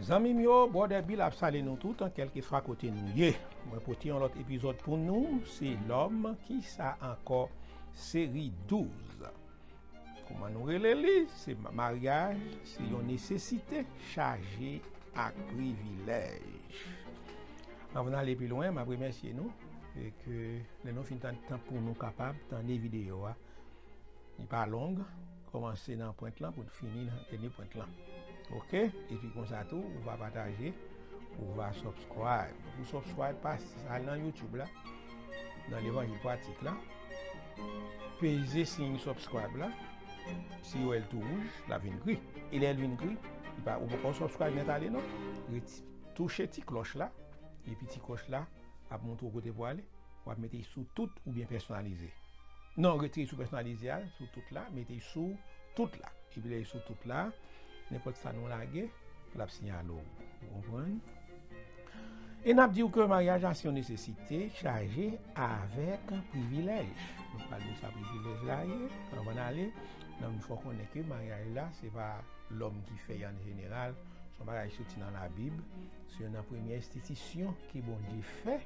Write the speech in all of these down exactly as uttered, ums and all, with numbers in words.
Zanmi m yo, Brother Bill ap salye nou tout, kèlkeswa kote nou ye. Mwen pote yon lòt epizòd pou nou, se Lòm, Kisa Ankò, seri douz. Kòman nou rele li? Se ma-, maryaj, se yon nesesite chaje ak privilèj. Anvan n ale pi lwen, m ap remèsye nou, e ke lè nou fin tann tan pou nou kapab tande videyo a, li pa long, kòmanse nan pwent lan pou fini nan dènye pwent lan. Oke? Epi konsa tou, ou va pataje, ou va subscribe. Pou subscribe, pase al nan YouTube la, nan Levanjil Pratik la, peze siy subscribe la, si w wè l tou wouj, l ap vin gri. E lè l vin gri, li pa, ou poko subscribe nèt ale non. Reti-, touche ti klòch la, epi ti klòch la ap montre w kote pou ale. W ap mete l sou tout oubyen pèsonalize. Non, retire sou pèsonalize a, sou tout la, mete l sou tout la. Epi lè l sou tout la, nenpòt sa nou lage, l ap siyale w. Ou konprann? E n ap di w ke maryaj la se yon nesesite chaje avèk privilèj. Nou pral di w sa privilèj la ye, anvan n ale, n ap fè w konnen ke maryaj la, se pa lòm ki fè l an jeneral, se yon bagay ki soti nan Labib, se youn nan premye enstitisyon ke Bondye fè,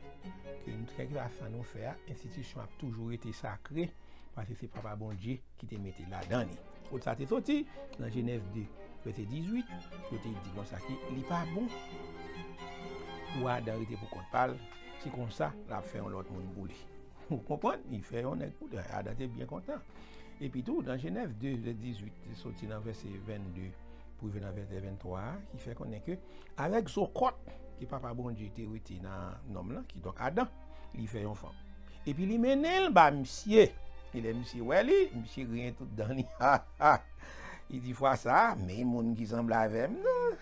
ke nou, kèlkeswa sa nou fè a, enstitisyon ap toujou rete sakre, paske se Papa Bondye ki te mete ladan li. Kot sa te soti? Nan Jenèz de, vèsè dizuit, kote li di konsa ke li pa bon pou Adan rete pou kont pa l, se konsa l ap fè yon lòt moun pou li. Ou konprann? Li fè yon nèg pou li. Adan te byen kontan. Epi tou, nan Jenèz de, vèsè dizuit, soti nan vèsè vennde pou rive nan vèsè venntwa a, ki fè konnen ke avèk zo kòt ke Papa Bondye te rete nan nonm lan, kidonk Adan, li fè yon fanm. Epi li mennen l ba misye. E lè misye wè li, misye griyen tout dan li. Ha, ha! Li di, "Fwa sa a, men moun ki sanble avè m, non?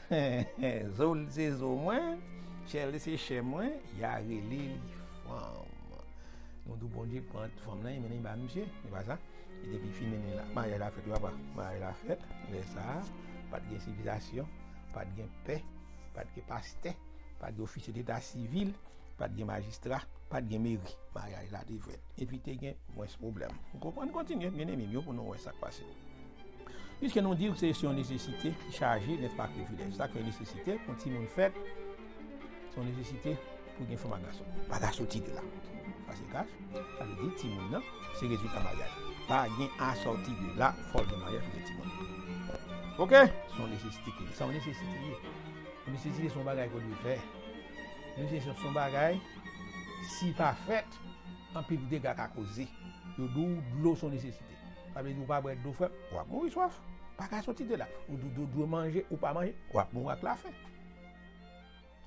Zo l se zo mwen, chè l se chè mwen, y a rele li fanm." Nou di w Bondye pran fanm lan, li mennen l ba misye, se pa sa? E depi fin mennen la, maryaj la fèt, wi papa, maryaj la fèt. Lè sa a, pa t gen sivilizasyon, pa t gen pè, pa t gen pastè, pa t gen ofisye deta sivil, pa t gen majistra, pa t gen meri. Maryaj la te fèt. Epi te gen mwens pwoblèm. Ou konprann? Kontinye, byeneme m yo, pou nou wè sa k pase. Piske nou di w se, se yon nesesite ki chaje, nèspa, ak privilèj. Sa k fè nesesite pou yon timoun fèt, se yon nesesite pou gen fanm ak gason. Pa ka soti de la. Sa se kach. Sa vle di timoun nan, se rezilta maryaj. Pa gen a sòti de la, fò l gen maryaj pou gen timoun. Oke? Se yon nesesite ke li. Se yon nesesite li ye. Yon nesesite se yon bagay ke w dwe fè. Yon nesesite se yon bagay, si pa fèt, anpil dega ka koze. Yo di w dlo se yon nesesite. Sa vle di ou pa bwè dlo frè m, w ap mouri swaf. Pa ka soti de la. Ou di w dwe manje, ou pa manje, w ap mouri ak lafen.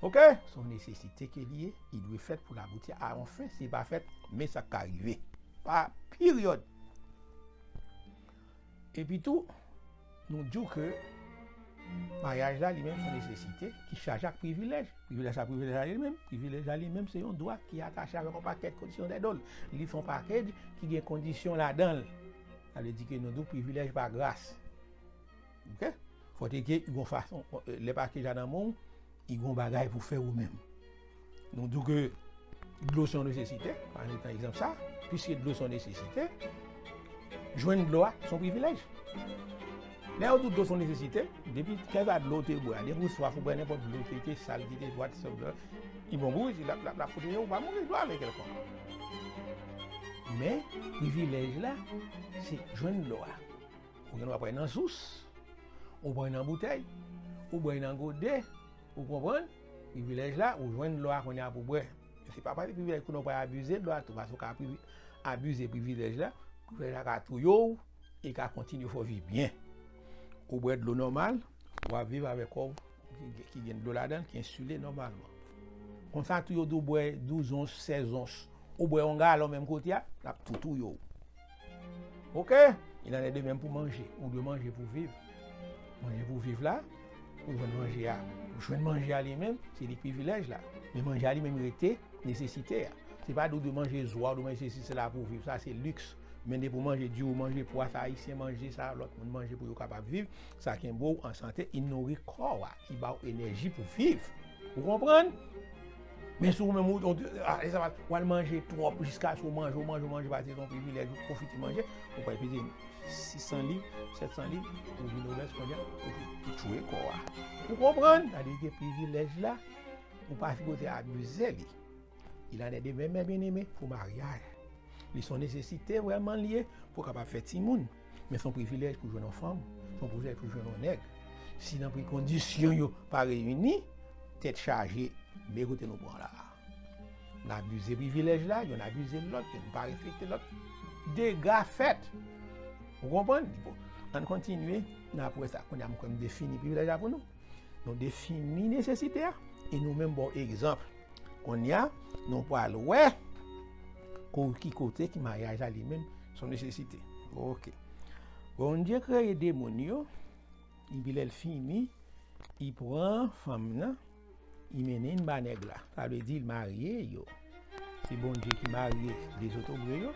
Oke? Se yon nesesite ke li ye, li dwe fèt pou l abouti a yon fen. Si li pa fèt, men sa k ka rive. Pa, peryòd. Epi tou, nou di w ke maryaj la li menm se yon nesesite ki chaje ak privilèj. Privilèj la, privilèj la li menm, privilèj la li menm se yon dwa ki atache avèk yon pakèt kondisyon dèdòl. Li fè yon pakèj ki gen kondisyon ladan l. Sa vle di ke nou di w privilèj pa gras. Oke? Fò te gen yon fason, lè pakèj la nan men w, li gen yon bagay pou fè ou menm. Nou di w ke dlo se yon nesesite, pa egzanp sa, piske dlo se yon nesesite, jwenn dlo a se yon privilèj. Lè yo di w dlo se yon nesesite, depi kèlkeswa dlo w te bwè a, depi w swaf ou bwè nenpòt dlo ki te sal, ki te dwat, se dlo, li bon pou ou, l ap, l ap, l ap pwoteje w, ou pa mouri, dlo a vle kèlkonk. Men, privilèj la, se jwenn dlo a. Ou gen dwa pran nan sous, ou pran nan boutèy, ou bwè nan gode, ou konprann? Privilèj la, ou jwenn dlo a kounye a pou bwè. Men se pa pase privilèj kounye a ou pral abize dlo a tou, paske ou ka privi-, abize privilèj la, privilèj la ka touye w, e ka kontinye fè w viv byen. Ou bwè dlo nòmal, w ap viv avèk kò w ki, ki gen dlo ladan l, ki ensile nòmalman. Konsa tou yo di w bwè douz ons, sèz ons, ou bwè yon galon menm kote a, l ap tou touye w. Oke? Il en est de même pou manje. Ou dwe manje pou viv. Manje pou viv la, ou jwenn manje a. Ou jwenn manje a li menm, se li privilèj la. Men manje a li menm rete nesesite a. Se pa di w dwe manje zo a, ou dwe manje sesi sela pou viv. Sa se liks. Men depi w manje diri, w manje pwa, sa ayisyen manje, sa lòt moun manje pou yo kapab viv, sa kenbe w an sante, li nouri kò a, li ba w enèji pou viv. Ou konprann? Men si w menm ou, ou, a, e sa va, w al manje twòp jiskaske w manje, w manje, w manje, pase se yon privilèj, ou pwofite manje, ou pral peze sis san liv, sèt san liv, ou vin obèz kounye a, ou, ou tchwe kò a. Ou konprann? Sa vle di ke privilèj la, ou pa sipoze abize li. Il en est de même, mes bien-aimés, pou maryaj. Li se yon nesesite vrèman l ye pou w kapab fè timoun. Men se yon privilèj pou jwenn yon fanm, se yon privilèj pou jwenn yon nèg. Si nan pri kondisyon yo pa reyini, tèt chaje, men kote nou pran la a. Nou abize privilèj la, youn abize lòt, youn pa respekte lòt. Dega fèt. Ou konprann? Bon, ann kontinye, n ap wè sa. Kounye a, m kwè m defini privilèj la pou nou. Nou defini nesesite a, e nou menm ba w egzanp. Kounye a, nou pral wè ko-, ki kote ki maryaj la li menm se yon nesesite. Oke. Bondye kreye de moun yo, epi lè l fini, li pran fanm nan, li mennen l ba nèg la. Sa vle di l marye yo. Se Bondye ki marye de zotobre yo.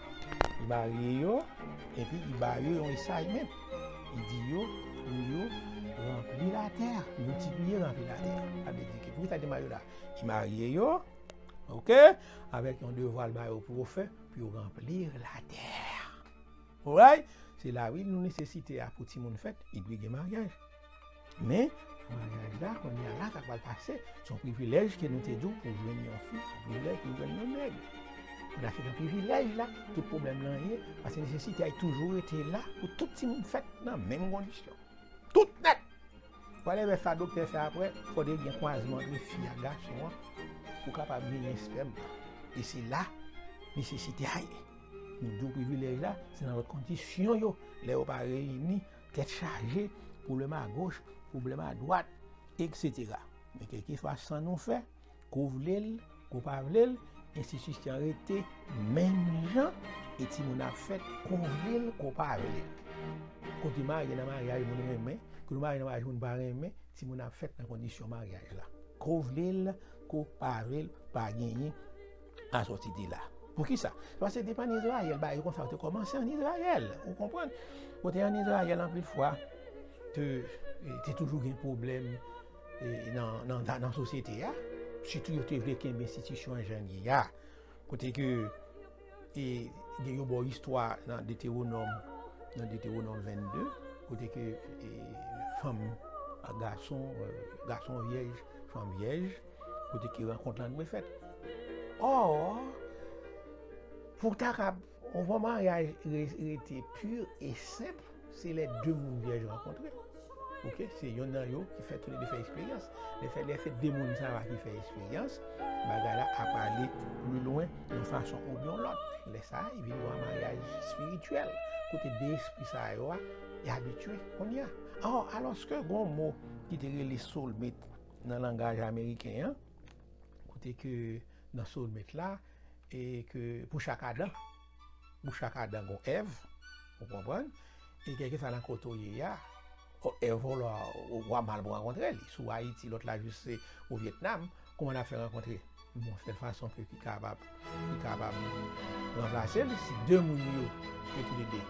Li marye yo, epi li ba yo yon assignment. Li di yo pou yo ranpli latè, miltipliye, ranpli latè. Sa vle di ke poukisa l te marye yo la? Li marye yo, oke, avèk yon devwa l ba yo pou yo fè, pou yo ranpli latè. Alright? Se la wi nou nesesite a pou timoun fèt, li dwe gen maryaj. Men, maryaj la, kounye a la, sa k pral pase, se yon privilèj ke nou te di w pou jwenn yon fi, se yon privilèj pou jwenn yon nèg. Kounye a se nan privilèj la, tout pwoblèm lan ye, paske nesesite a toujou rete la pou tout timoun fèt nan menm kondisyon. Tout nèt! Pral envès sa doktè fè apre, fò te gen kwazman ant fi ak gason an pou kapab genyen espèm nan. E se la nesesite a ye. Nou di w privilèj la, se nan lòt kondisyon yo. Lè yo pa reyini, tèt chaje, pwoblèm agoch, pwoblèm adwat, etsetera. Men kèlkeswa san nou fè, ko w vle l, ko w pa vle l, enstitisyon an rete menm jan, e timoun ap fèt, ko w vle l, ko w pa vle l. Kote marye nan maryaj moun renmen, kote marye nan maryaj moun pa renmen, timoun ap fèt nan kondisyon maryaj la. Ko w vle l, ko w pa vle l, pa genyen a sòti de la. Poukisa? Paske depi ann Izrayèl, bagay yo konsa yo te kòmanse ann Izrayèl. Ou konprann? Kote ann Izrayèl, anpil fwa, te, te toujou gen pwoblèm, e, nan, nan, nan, nan sosyete a. Sitou yo te vle kenbe enstitisyon an jan l ye a. Kote ke, e, gen yon bò istwa nan Detewonòm, nan Detewonòm vennde, kote ke, e, fanm ak gason, e, gason vyèj, fanm vyèj, kote ke rankont lan dwe fèt. Ò, pou ta kab, pou maryaj re-, rete pi e senp, se lè de moun vyèj rankontre. Oke, se yonn nan yo ki fè toulede fè eksperyans. Lè fè, lè se de moun sa a ki fè eksperyans, bagay la ap ale pli lwen yon fason oubyen yon lòt. Lè sa a, li vin yon maryaj espirityèl, kote de espri sa yo a, y abitye kounye a. Ò, alòske gon mo ki te rele soulmate nan langaj ameriken an, kote ke nan soulmate la, e ke pou chak Adan, pou chak Adan gon Èv, ou konprann? E kèlkeswa nan kote w ye a, o, Èv ou la, ou a mal pou rankontre li. Si w Ayiti, lòt la jis se o Vyetnam, kòman n ap fè rankontre? Bon, sèl fason ke ki kapab, ki kapab ranplase l, si de moun yo, yo toulede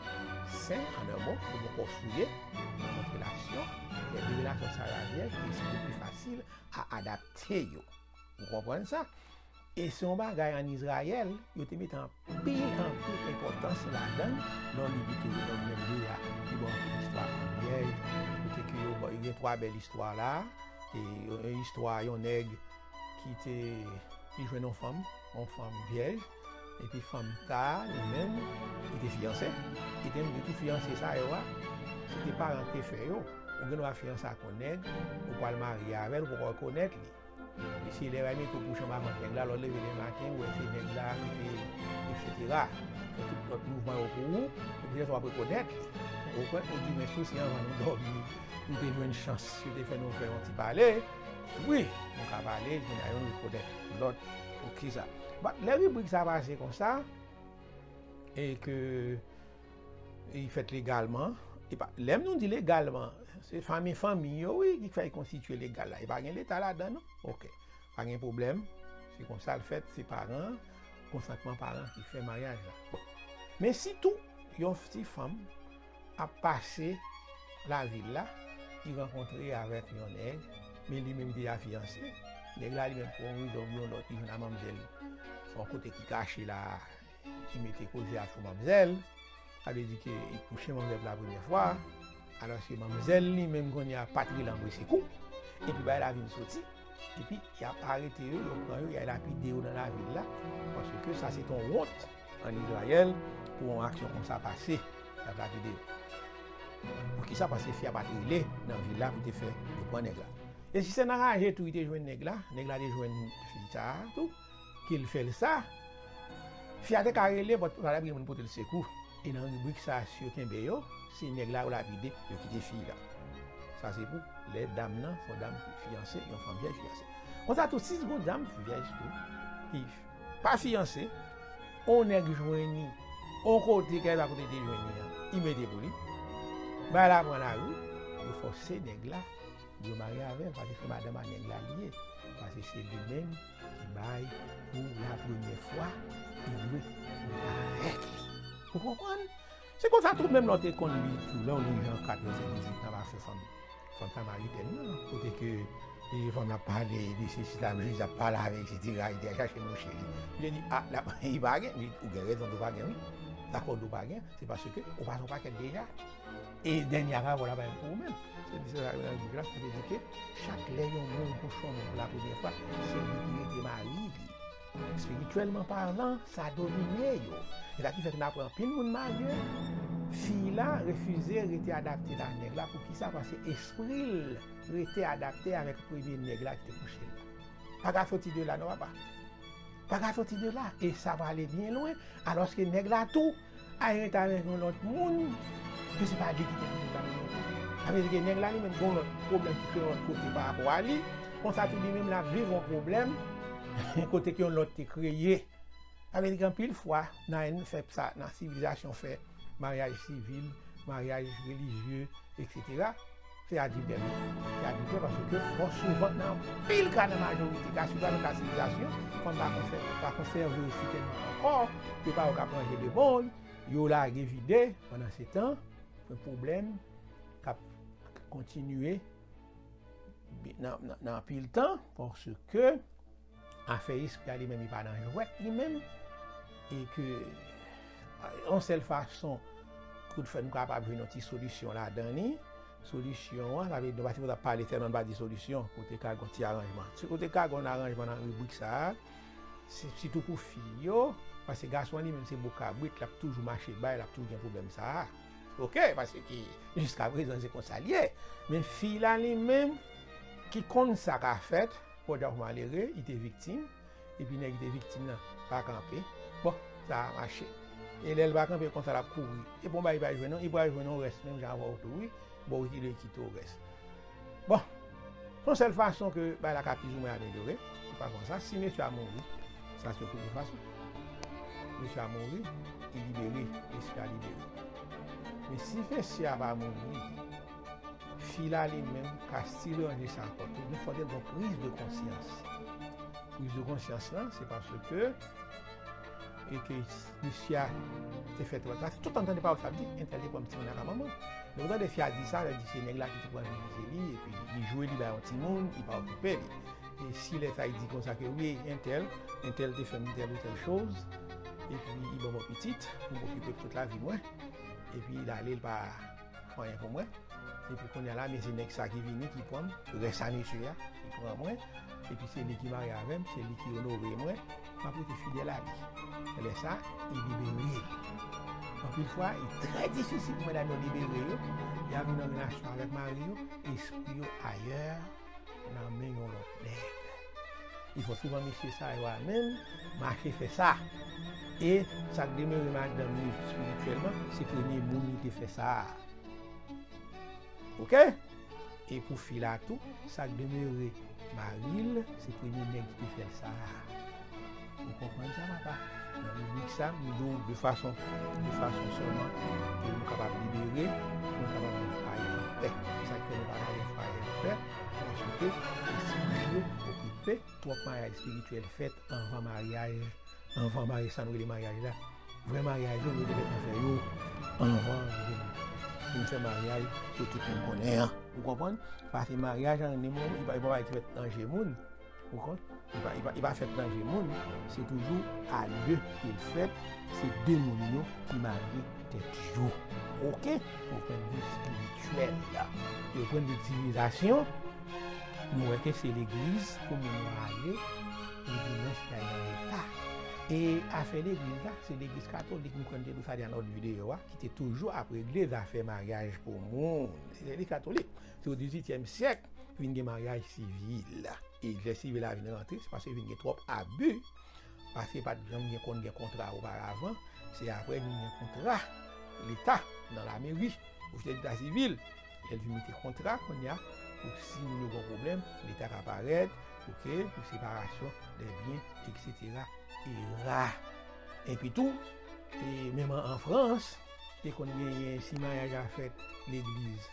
sen, an de mo, yo poko souye, nan yon relasyon, lè de relasyon sa yo vyèj, se pi fasil a adapte yo. Ou konprann sa? E se yon bagay ann Izrayèl, yo te mete anpil, anpil enpòtans ladan l, lè w li Detewonòm vennde a, ki ba w anpil istwa fanm vyèj, kote ke yo ba, gen twa bèl istwa la, e yon istwa yon nèg ki te, li jwenn yon fanm, yon fanm vyèj, epi fanm sa a, li menm, li te fiyanse, li te menm di tou fiyanse sa yo a, se te paran k te fè yo, ou gen dwa fiyanse ak yon nèg, ou pral marye avè l, ou poko rekonèt li. E se lè yo mete w pou chanm avan nèg la, lè w leve demen maten, ou wè se nèg la ki te, etsetera. Fè tout lòt mouvman yo pou ou, ou gentan w ap rekonèt li. Ou konprann? Ou di, men si w se anvan nou dòmi, nou te jwenn chans, yo te fè nou fè yon ti pale, wi, nou ka pale, men a yo nou rekonèt lòt, poukisa. Bon, lè ribrik sa pase konsa, e ke li fèt legalman. E pa, lè nou di legalman, se fanmi, fanmi yo, wi, ki fè l konstitye legal la. E pa gen Leta ladan, non? Oke. Pa gen pwoblèm. Se konsa l fèt, se paran, konsantman paran ki fè maryaj la. Bon. Men sitou, yon ti fanm ap pase lavil la, li rankontre avèk yon nèg, men li menm li deja fiyanse, Nèg la li menm pou yon rezon oubyen yon lòt, li jwenn ak manmzèl yon kote ki kache la, ki mete koze a sou manmzèl. Sa vle di ke li kouche manmzèl pou la premyè fwa, alòske manmzèl li menm kounye a pa t rele anvoye sekou, epi bagay la vin soti, epi y ap arete yo, yo pran yo, y al lapide yo nan lavil la, paske sa se t yon wont ann Izrayèl pou yon aksyon konsa pase, y ap lapide yo. Poukisa? Paske fi a pa t rele nan vil la pou te fè yo pran nèg la. E si se nan raje tou li te jwenn nèg la, nèg la te jwenn fi sa a tou, ke l fè l sa, fi a te ka rele, but pa t ap gen moun pote l sekou. E nan ribrik sa a, si yo kenbe yo, se nèg la yo lapide, yo kite fi la. Sa se pou lè dam nan, se yon dam ki fiyanse, yon fanm vyèj fiyanse. Konsa tou, si gon dam vyèj tou, ki pa fiyanse, yon nèg jwenn li yon kote, kèlkeswa kote li te jwenn li an, li mete pou li. Bagay la pran lari, yo fòse nèg la pou yo marye avè l, paske se madanm a nèg la li ye. Paske se li menm ki bay pou la premyè fwa, li dwe rete avèk li. Ou konprann? Se konsa tou, menm lè w te konn li tou, lè w li Jan kat, vèsè dizuit nan, pa fè fanm, fanm Samaritèn nan, kote ke, e, fanm nan ap pale de sesi, la, Jezi ap pale avè l, etsetera, li te al chache mouche li. Li di, a, la, li pa gen, li, ou gen rezon, ou pa gen, wi. Dakò, ou pa gen, se paske ou pase yon pakèt deja. E dènye a, pa la bay pou ou menm. Se, se sa, nan Bib la, sa vle di ke chak lè yon moun kouche yon moun pou la premyè fwa, se li ki rete mari li. Espirityèlman palan, sa domine yo. E sa ki fè ke n ap wè anpil moun marye, fi la refize rete adapte la nèg la. Poukisa? Paske espri l rete adapte avèk premye nèg la ki te kouche l la. Pa ka soti de la, non, papa. Pa ka soti de la. E sa prale byen lwen, alòske nèg la tou, al rete avèk yon lòt moun, ke se pa li ki te vini la menm. Sa vle di ke nèg la li menm gen yon lòt pwoblèm ki kreye yon lòt kote pa rapò a li. Konsa tou li menm l ap viv yon pwoblèm kote ke yon lòt te kreye. Sa vle di ke anpil fwa, nan fè sa, nan sivilizasyon fè maryaj sivil, maryaj relijye, etsetera, se adiltè wi. Se adiltè paske fò souvan nan anpil ka, nan majorite ka, sitou nan ka sivilizasyon, fanm pa konsè-, pa konsève yo sitèlman ankò, yo pa wè k ap ranje de bon, yo lage vide, pandan se tan, yon pwoblèm k ap kontinye nan, nan, nan anpil tan, paske afè espri a li menm, li pa nan jwèt li menm, e ke, a, yon sèl fason pou fè nou kapab jwenn yon ti solisyon ladan li, solisyon an, sa vle di, nou pa sipoze ap pale sèlman, nou pa di solisyon, kote ka gon ti aranjman. Si kote ka gon aranjman nan ribrik sa a, se sitou pou fi yo, paske gason an li menm se bò kabrit, l ap toujou mache bay, l ap toujou gen pwoblèm sa a. Oke, paske jiskaprezan se konsa l ye. Men fi la li menm, ki konn sa ka fèt, Pòdjòf malere, li te viktim, epi nèg ki te viktim nan pa kanpe. Bon, sa a mache. E lè l pa kanpe konsa, l ap kouri. E bon, bagay li pa jwenn non, li pral jwenn yon rès menm jan avè w tou, wi. Bon, wi, ki lè kite w rès. Bon, se yon sèl fason ke bagay la ka plizoumwen amelyore, se fason sa. Si mesye a mouri, sa se yon premye fason. Mesye a mouri, li libere, mesye a libere. Men si mesye a pa mouri, fi la li menm ka still ranje sa ankò tou, men fò gen yon priz de konsyans. Priz de konsyans lan, se paske, e ke misye a te fè twòp. Paske tout tan tande pawòl sa ap di, entèl te pran timoun nan ka manman. Men ou tande fi a di sa, lè di se nèg la ki te pran li, se li, epi li jwe, li bay yon timoun, li pa okipe li. E si lè sa li di konsa ke wi, entèl, entèl te fè m tèl ou tèl choz, epi li ban mwen pitit, pou m okipe tout lavi mwen, epi l ale, l pa fè anyen pou mwen. Epi kounye a la, men se nèg sa ki vini, ki pran m, rès a mesye a, ki pran mwen, epi se li ki marye avè m, se li ki onore mwen, m ap rete fidèl a li. Lè sa, li libere l. Anpil fwa, li trè difisil pou medam yo libere yo, y ap vin an relasyon avèk mari yo, espri yo ayè, nan men yon lòt nèg. Li fò souvan mesye sa yo a menm mache fè sa. E sa k demere madanm li espirityèlman, se premye moun li te fè sa a. Oke? E pou fi la tou, sa k demere mari l, se premye nèg ki te fè l sa a. Ou konprann sa, papa? Nan ribrik sa, m di w de fason, de fason sèlman ke nou kapab libere, pou nou kapab viv fwaye anpè. Se sa k fè nou pa ka gen fwaye anpè, paske espri yo okipe, twòp maryaj espirityèl fèt anvan maryaj, anvan maryaj, sa nou rele maryaj la. Vrè maryaj yo, yo te fèt nan fè yo anvan yo vin, vin fè maryaj ke tout moun konnen an. Ou konprann? Paske maryaj an, li pa, li pa bagay ki fèt nan je moun. Ou konn? Li pa, li pa, li pa fèt nan je moun, se toujou a de ke l fèt, se de moun yo ki marye tèt yo. Oke? Yon pwennvi espirityèl. Yon pwennvi sivilizasyon, nou wè ke se legliz pou moun yo ale, oudimwens y al nan leta. E afè legliz la, se legliz katolik, m kwè m te di w sa nan lòt videyo a, ki te toujou ap regle zafè maryaj pou moun. Se legliz katolik. Se o dizuityèm syèk, vin gen maryaj sivil. E lè sivil la vin rantre, se paske vin gen twòp abi, paske pa t janm gen, konn gen kontra oparavan, se apre vin gen kontra leta nan lameri, ofisye leta sivil, lè l vin mete kontra kounye a, pou si moun yo gen pwoblèm, leta ka parèt, oke, pou separasyon dè byen, etsetera. Era. Epi tou, e menm an, an Frans, te konn genyen si maryaj la fèt legliz,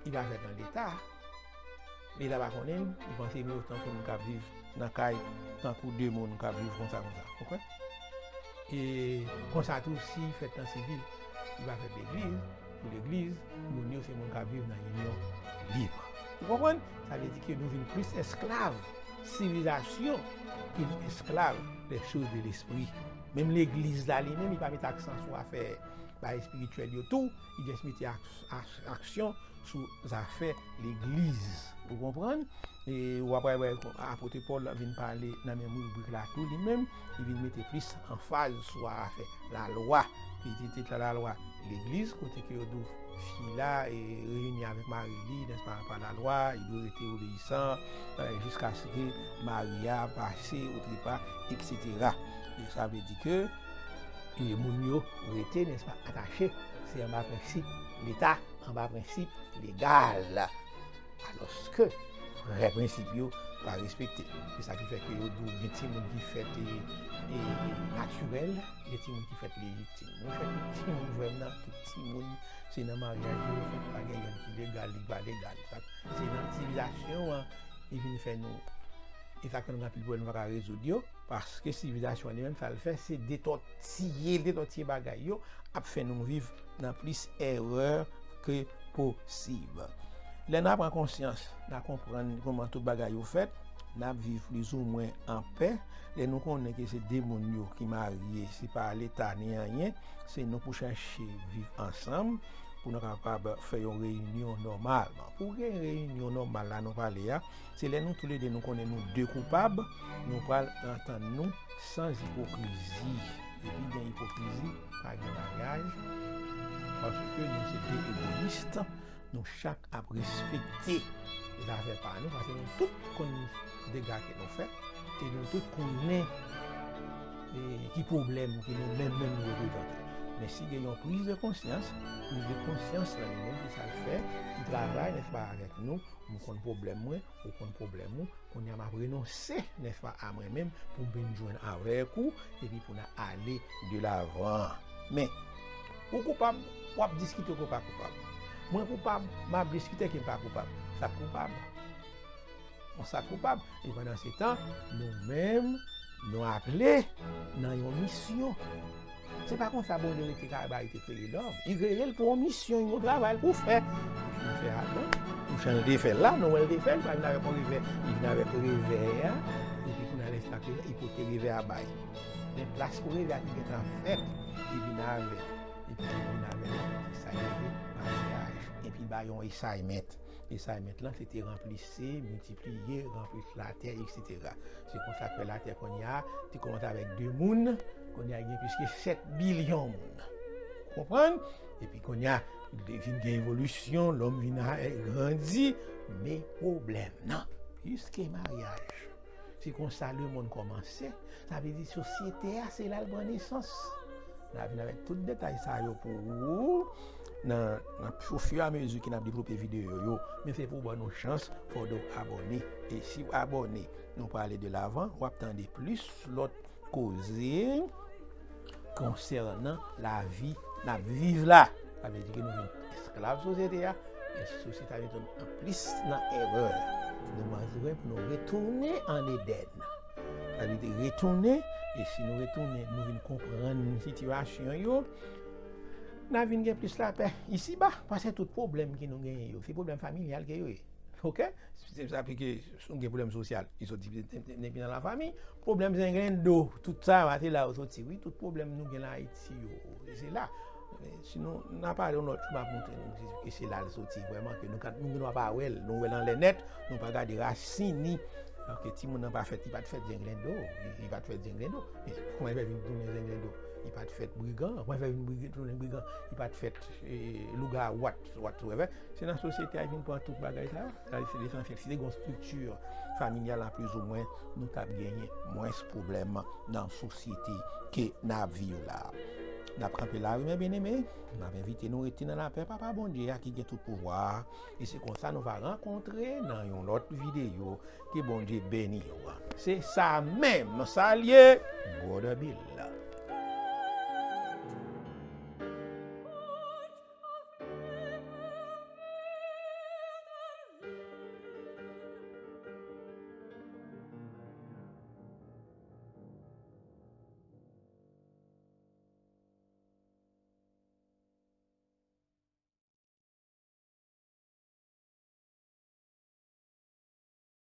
li pa fèt nan leta, leta pa konnen l, li panse nou tankou moun k ap viv nan kay, tankou de moun k ap viv konsa, konsa. Ou konprann? E konsa tou, si fèt nan sivil, li pa fèt legliz, pou legliz, moun yo se moun k ap viv nan inyon lib. Ou konprann? Sa vle di ke nou vin plis esklav sivilizasyon ke nou esklav les choses de l'esprit. Menm legliz la li menm, li pa met aksan sou afè bagay espirityèl yo tou, li just mete ak-, ak-, aksyon sou zafè legliz. Ou konprann? E w ap wè apot Pòl vin pale nan menm ribrik la tou li menm, li vin mete plis anfaz sou afè lalwa. Li di tit la lalwa legliz, kote ke yo di w fi la e reyini avèk mari li, nèspa, pa lalwa, li dwe rete obeyisan, e, jiskaske mari a pase otrepa, etsetera. E sa vle di ke, e, moun yo rete, nèspa, atache, se anba prensip leta, anba prensip legal. Alòske vrè prensip yo pa respekte. Se sa ki fè ke yo di w gen timoun ki fèt, e, e, natirèl, gen timoun ki fèt lejitim. Mwen fè tout timoun jwenn nan, tout timoun se nan maryaj yo fèt, pa gen youn ki legal, li pa legal. Sa, se nan sivilizasyon an, li vin fè nou. E sa fè nou gen anpil pwoblèm nou pa ka rezoud yo, paske sivilizasyon an li menm, sa l fè, se detòtiye, detòtiye bagay yo, ap fè nou viv nan plis erè ke posib. Lè n a pran konsyans, n a konprann kòman tout bagay yo fèt, n ap viv plizoumwen an pè. Lè nou konnen ke se de moun yo ki marye, se pa leta ni anyen, se nou pou chache viv ansanm, pou nou kapab fè yon reyinyon nòmalman. Pou gen reyinyon nòmal la nou pale a, se lè nou toulede nou konnen nou de koupab, nou pral antann nou san ipokrizi. Depi gen ipokrizi, pa gen maryaj, paske nou se de egoyis, nou chak ap respekte zafè pa nou, paske nou tout konn dega ke nou fè, e nou tout konnen, e, ki pwoblèm ke nou menm, menm nou reprezante. Men si gen yon priz de konsyans, priz de konsyans lan li menm, ki sa l fè, ki travay, nèspa, avèk nou, m konn pwoblèm mwen, ou konn pwoblèm ou, kounye a m ap renonse, nèspa, a mwen menm, pou m vin jwenn avèk ou, epi pou n ale de lavan. Men, ou koupab, w ap diskite ke w pa koupab. Mwen koupab, m ap diskite ke m pa koupab. Sa k koupab? Bon, sa k koupab. E pandan se tan, nou menm, nou aple nan yon misyon. Se pa konsa Bondye te ka bay, te kreye lòm. Li kreye l pou yon misyon, yon travay pou fè. Li fin fè Adan, jan l te fè l la, nou wè l te fè l, pa vin avèk yon revè, li vin avèk revè a, epi kounye a lè sa ke li pote revè a bay. Men plas pou revè a te gentan fèt, li vin avè l. Epi li vin avè l, se sa yo rele maryaj. Epi bay yon assignment. Assignment lan, se te ranplise, miltipliye, ranpli latè, etsetera. Se konsa ke latè kounye a, te kòmanse avèk de moun, kounye a gen plis ke sèt bilyon moun. Konprann? Epi kounye a, de-, vin gen evolisyon, lòm vin a, grandi, men pwoblèm nan, plis ke maryaj. Se konsa lemonn kòmanse. Sa vle di sosyete a, se la l pran nesans. N a vin avèk tout detay sa yo pou ou nan, nan, au fur et à mesure ke n ap devlope videyo yo. Men se pou w ban nou chans, fò w abòne. E si w abòne, nou prale de lavan, w ap tande plis lòt koze konsènan lavi n ap viv la. Sa vle di ke nou vin esklav sosyete a, men sosyete a vin tounen anplis nan erè. Nou bezwen pou nou retounen an Edenn. Sa vle di retounen, e si nou retounen, nou vin konprann sitiyasyon yo, n a vin gen plis lapè isiba, paske tout pwoblèm ke nou genyen yo, se pwoblèm familyal ke yo ye. Ok? Se sa ki, si w gen pwoblèm sosyal, li soti depi nan lafanmi. Pwoblèm zenglendo, tout sa, se la yo soti. Wi, tout pwoblèm nou gen nan Ayiti yo, se la. Men sinon, n a pale yon lòt jou, m ap montre nou ke se la l soti vrèman, ke nou ka, nou gen dwa pa wè l, nou wè l anlè nèt, nou pa gade rasin li. Paske timoun nan pa fèt, li pa t fèt zenglendo, li, li pa t fèt zenglendo. Men kòman l fè vin tounen zenglendo? Li pa t fèt brigan, kòman l fè vin brigan, tounen brigan? Li pa t fèt eh, lougawou, what, whatsoever. Se nan sosyete a vin pran tout bagay sa yo. Sa se lesansyèl. Si te gen yon estrikti familyal an plizoumwen, nou t ap genyen mwens pwoblèm nan sosyete ke n ap viv la. N ap kanpe la, wi, men byeneme, m ap envite nou rete nan lapè Papa Bondye a ki gen tout pouvwa a. E se konsa nou va rankontre nan yon lòt videyo. Ke Bondye beni w. Se sa menm. Salye, Brother Bill.